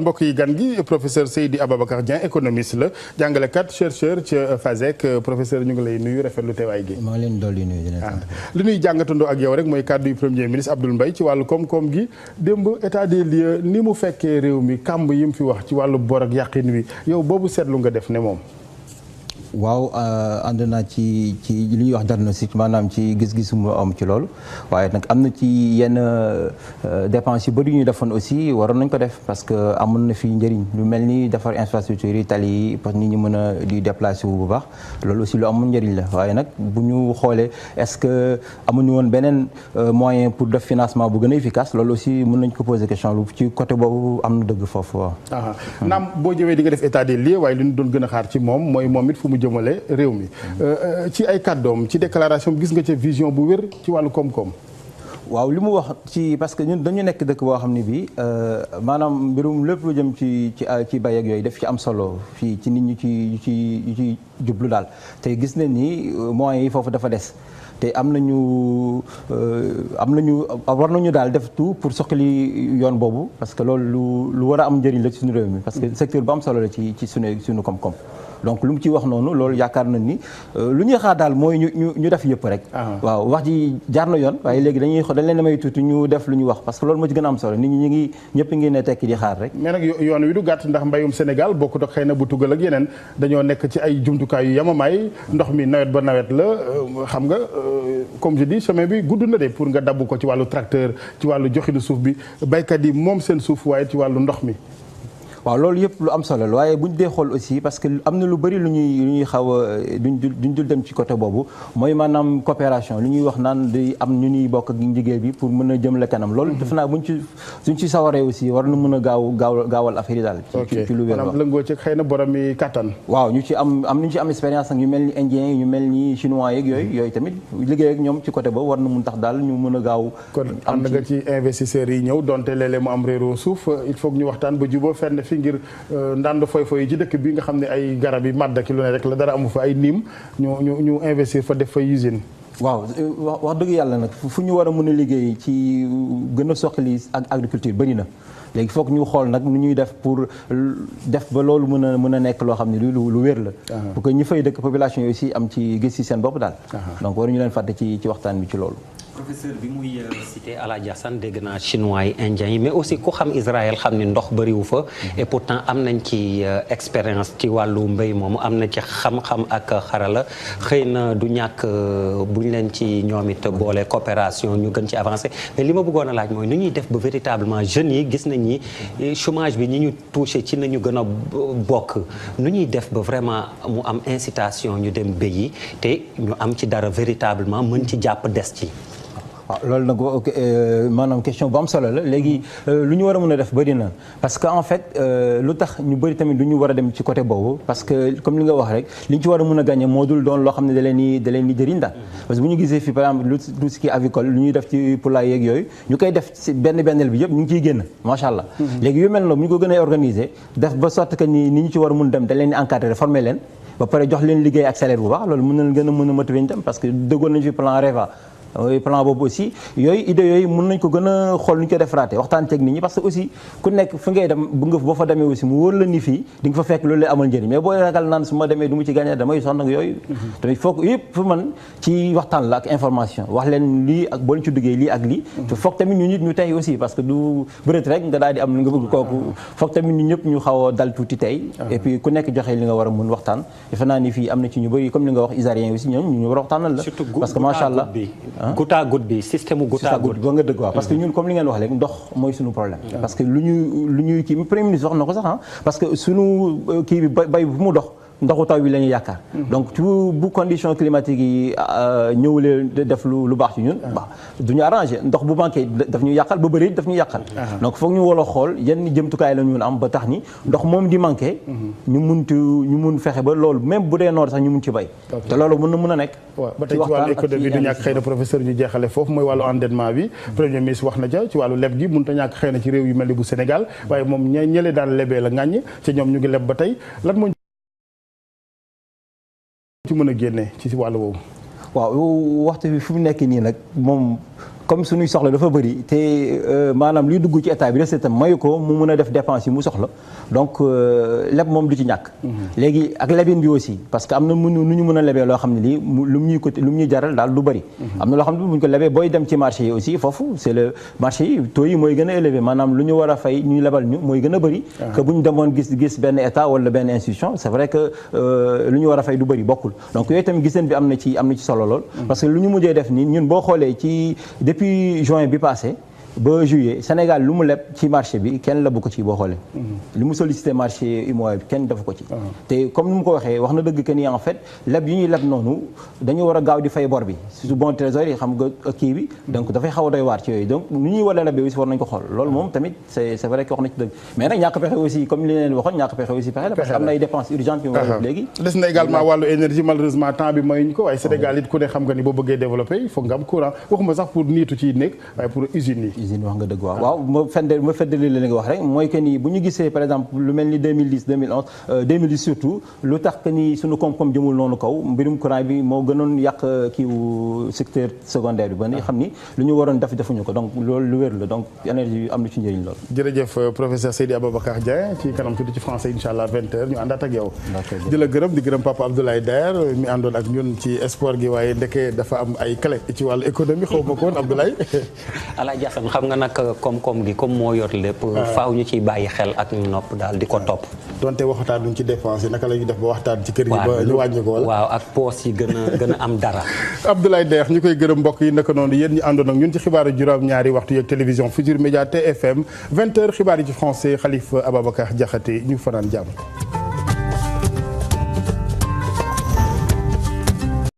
mbokk yi gan gi professeur Seydi Ababacar Dieng économiste la jàngalekat chercheur ca FASEG professeur ñu ngi lay nuyu rafetlu teewaay gi. maa leen dolli nuyu. li ñuy jàngatandoo ak yow rek mooy kàddu yu premier ministre Abdoul Mbaye ci wàllu koom-koom gi démb état des lieux ni mu fekkee réew mi kàmb yi mu fi wax ci wàllu bor ak yàqin wi yow boobu seetlu nga def ne moom. waaw ànd naa ci li ñuy wax diagnostic maanaam ci gis-gisu mu am ci loolu waaye nag am na ci yenn dépenses yu bëri yu ñu defoon aussi waroon nañ ko def parce que amoon na fi njëriñ lu mel ni defar infrastructure yi tali yi parce que nit ñi mën a di déplacer wu bu baax loolu aussi lu amul njëriñ la waaye nag bu ñu xoolee est-ce que amuñu woon beneen moyen pour def financement bu gën a efficace loolu aussi mën nañ ko poser question lu ci côté boobu am na dëgg foofu waaw. naam boo jëwee di nga def état des lieux waaye li ñu doon gën a xaar ci moom mooy moom it fu mu jëmale réew mi ci ay kàddoom ci déclaration gis nga ca vision bu wér ci wàllu koom-koom. waaw li mu wax ci parce que ñun dañu nekk dëkk boo xam ne bii maanaam mbirum lépp lu jëm ci bay ak yooyu daf ci am solo fii ci nit ñi ci jublu daal te gis nañ ni moyens yi foofu dafa des. te am nañu war nañu daal def tout pour soxali yoon boobu parce que loolu lu war a am njëriñ la ci suñu réew mi parce que secteur bu am solo la ci suñu koom-koom donc lu mu ci wax noonu loolu yaakaar nañ ni lu ñuy xaar daal mooy ñu def yëpp rek. waaw wax ji jaar na yoon waaye léegi dañ leen may tuuti ñu def lu ñu wax parce que loolu moo ci gën a am solo nit ñi ñëpp ngi ne tekki di xaar rek. mais nag yoon wi du gàtt ndax mbayum Sénégal bokkut ak xëy na bu tugal ak yeneen dañoo nekk ci ay jumtukaay yu yamamaay ndox mi nawet ba nawet la xam nga comme je dis chemin bi gudd na de pour nga dabb ko ci wàllu tracteur ci wàllu joxinu suuf bi baykat yi moom seen suuf waaye ci wàllu ndox mi. waaw loolu yëpp lu am solo la waaye bu ñu dee xool aussi parce que am na lu bëri lu ñuy xaw a duñ dul dem ci côté boobu mooy maanaam coopération lu ñuy wax naan di am ñu ñuy bokk ak njigéen bi pour mën a jëmale kanam loolu defe naa suñ ci sawaree aussi war na mën a gaawal affaire yi daal ci lu wér maanaam lëngoo ci xëy na borom yi kattan waaw ñu ci am expérience ak ñu mel ni indien yi ñu mel ni chinois yeeg yooyu tamit liggéey ak ñoom ci côté boobu war na mun tax daal ñu mën a gaaw kon ànd nga ci investisseurs yi ñëw donte léeg-léeg mu am réeroo suuf il faut que ñu waxtaan ba juboo fenn fi ngir ndànd foy yi ci dëkk bi nga xam ne ay garab yi màdd ki lu ne rek la dara amu fa ay niim ñu investir fa def fa usine. waaw wax dëgg yàlla nag fu ñu war a mën a liggéey ci gën a soxali ak agriculture bëri na léegi foog ñu xool nag nu ñuy def pour def ba loolu mën a nekk loo xam ne lu wér la. pour que ñi fay dëkk population yi aussi am ci gis ci seen bopp daal. donc waruñu leen fàtte ci waxtaan bi ci loolu. professeur bi muy cité Alaaji Assane dégg naa chinois yi indiens yi mais aussi ku xam Israël xam ni ndox bëriwu fa et pourtant am nañ ci expérience ci wàllu mbéy moomu am na ci xam-xam ak xarala xëy na du ñàkk buñ leen ci ñoom it boole coopération ñu gën ci avancer mais li ma bëggoon a laaj mooy nu ñuy def ba véritablement jeunes yi gis nañ ni chômage bi ñi ñu touché ci nañu gën a bokk nu ñuy def ba vraiment mu am incitation ñu dem béyi te ñu am ci dara véritablement mën ci jàpp des ci. waaw loolu nag maanaam question bu am solo la léegi lu ñu war a mën a def bëri na parce que en fait lu tax ñu bëri tamit du ñu war a dem ci côté boobu parce que comme li nga wax rek li ñu ci war a mën a gagné moo dul doon loo xam ne da leen di jëriñ daal parce que bu ñu gisee fii par exemple lu ci avicole lu ñuy def ci poulailler yeeg yooyu ñu koy def ci bennel bi yëpp ñu ngi ciy génn macha allah. léegi yu mel noonu bu ñu ko gën a organiser def ba sorte que ni ñu ci war a mun dem da leen di encadrer former leen ba pare jox leen liggéey ak salaire bu baax loolu mën na gën a mën a motiver ñu dem parce que dëggoon nañu fi plan REVA plan boobu aussi idée yooyu mën nañ ko gën a xool nu ñu ko defaraatee waxtaan ceeg nit ñi parce que aussi ku nekk fi ngay dem boo fa demee aussi mu wóor la ni fii di nga fa fekk loolu lay amal njëriñ mais booy ragal naan su ma demee du mu ci gagné damay sonn ak yooyu tamit foog yëpp fu man ci waxtaan la ak information wax leen lii ak boo leen ci duggee lii ak lii te foog tamit ñu nit ñu tey aussi parce que du bërët rek nga daal di am li nga bëgg kooku foog tamit ñu ñëpp ñu xaw a dal tuuti tey et puis ku nekk joxe li nga war a mun waxtaan defe naa ni fii am na ci ñu bëri comme li nga wax israélien aussi ñoom ñu war a waxtaanal la parce que macha allah goutte à goutte bi système mu goutte à goutte ba nga dëgg waaw parce que ñun comme li ngeen wax léegi ndox mooy suñu problème parce que lu ñuy kii premier ministre wax na ko sax parce que suñu kii bi bay bu mu dox ndoxu taw bi la ñuy yaakaar donc bu condition climatique yi ñëwulee def lu baax ci ñun du ñu arrangé ndox bu manqué daf ñu yàqal ba bëri daf ñu yàqal donc foog ñu war a xool yenn jëmtukaay la ñu am ba tax ni ndox moom di manqué ñu mun fexe ba loolu même bu dee noor sax ñu mun ci bay te loolu mën a nekk waaw ba tey ci wàllu économie du ñàkk xëy na professeur ñu jeexale foofu mooy wàllu endettement bi premier ministre wax na ca ci wàllu leb gi mënut a ñàkk xëy na ci réew yu mel ni bu Sénégal waaye moom ñële daan lebee la ŋàññ ci ñoom ñu ngi leb ba tey lan moo ci mën a génne ci wàllu boobu waaw waxtu bi fi mu nekk nii nag moom comme suñuy soxla dafa bëri te maanaam luy dugg ci état bi recette mayu ko mu mun a def dépense yi mu soxla donc leb moom du ci ñàkk. léegi ak lebin bi aussi parce que am na nu ñu mën a lebee loo xam ne lii lu mu ñuy jaral daal du bëri. am na loo xam ne bu ñu ko lebee booy dem ci marché yi aussi foofu c'est le marché yi taux yi mooy gën a élevé maanaam lu ñu war a fay ñu lebal ñu mooy gën a bëri. que bu ñu demoon gis benn état wala benn institution c'est vrai que lu ñu war a fay du bëri bokkul donc yooyu tamit giseen bi am na ci solo lool. parce que lu ñu mujjee def nii ñun boo xoolee depuis juin bi passé ba juillet Sénégal lu mu leb ci marché bi kenn lebu ko ci boo xoolee. li mu sollicité marché UEMOA bi kenn defu ko ci. te comme ni mu ko waxee wax na dëgg que ni en fait leb yi ñuy leb noonu dañu war a gaaw di fay bor bi surtout bon trésor yi xam nga kii bi donc dafay xaw a doy waar ci yooyu donc nu ñuy war a lebee aussi war nañu ko xool loolu moom tamit c'est vrai que wax na ci dëgg mais nag ñàkk pexe aussi comme li leen waxoon ñàkk pexe aussi pexe la parce que am na ay dépenses urgentes yu war a léegi. des na également wàllu énergie malheureusement temps bi mayuñu ko waaye Sénégal it ku ne xam nga ni boo bëggee développer il faut nga am courant waxuma sax pour niitu ci nekk waaye pour usines yi. usines wax nga dëgg waaw ma feddali la nga wax rek mooy que ni bu ñu gisee par exemple lu mel ni 2010 2011 2010 surtout lu tax que ni suñu koom-koom jëmul noonu kaw mbirum courant bi moo gënoon yàq kiiwu secteur secondaire bi ba ni xam ni lu ñu waroon defuñu ko donc loolu lu wér la donc énergie am na ci njëriñ lool. jërëjëf professeur Seydi Ababacar Dieng ci kanam tuuti ci français incha allah 20h ñu àndaat ak yow. di la gërëm di gërëm Papa Abdoulaye Der mi àndoon ak ñun ci sport gi waaye ndeke dafa am ay clé ci wàllu économie xaw ma ko woon Abdoulaye. Alaaji Assane xam nga nag koom-koom gi comme moo yor lépp. faaw ñu ciy bàyyi xel ak ñu nopp daal di ko topp. donte waxtaan duñ ci dépense naka la ñuy def ba waxtaan ci kër yi ba ñu wàññi ko wala. waaw ak poos yi gën a am dara. Abdoulaye Der ñu koy gërëm mbokk yi naka noonu yéen ñi àndoon ak ñun ci xibaaru juróom-ñaari waxtu yeeg télévision Futurs Médias TFM 20h xibaar yi ci français Khalifa Ababacar Diakhaté ñu fanaan jàmm.